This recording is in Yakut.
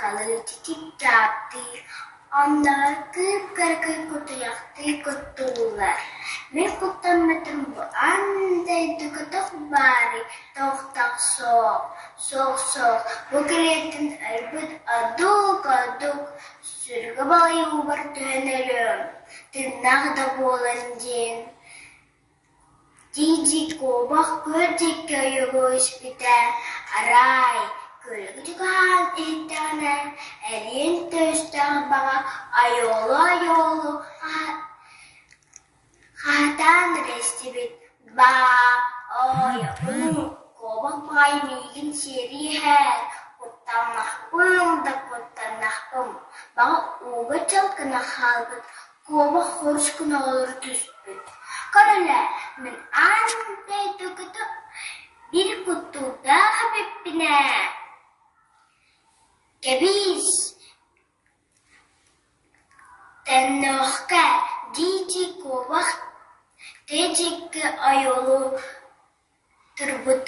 чыпчаххалыы, чичик-чааптыы, оннооҕор кыып-кыракый кутуйахтыы куттууллар. Мин куттаммытым бу аан дойдуга туох баарый, туохтах суох, суох-суох, бу кэриэтин өлбүт ордук-ордук, сүргэ балыйыыбар түһэн өлүөм, тыыннаах да буолан диэн Дии-дии куобах күөл диэки ойоҕо испитэ, арай, күөлгэ чугаһаан иһиттэҕинэ, эриэн төстөөх баҕа ойуолуу-ойуолуу хаһытаан эрэ истибит: «Баа, ойоҕум, куобах баҕайы миигин сиэри иһэр, куттаннахпын да куттаннахпын, баҕа ууга чал гына хаалбыт Куобах хорус гына олоро түспүт: «Көрүлэ, мин аан дойдуга биир куттуурдаах эбиппин ээ, кэбиис, төннүөххэ» дии-дии куобах тыа диэки ойуолуу турбут.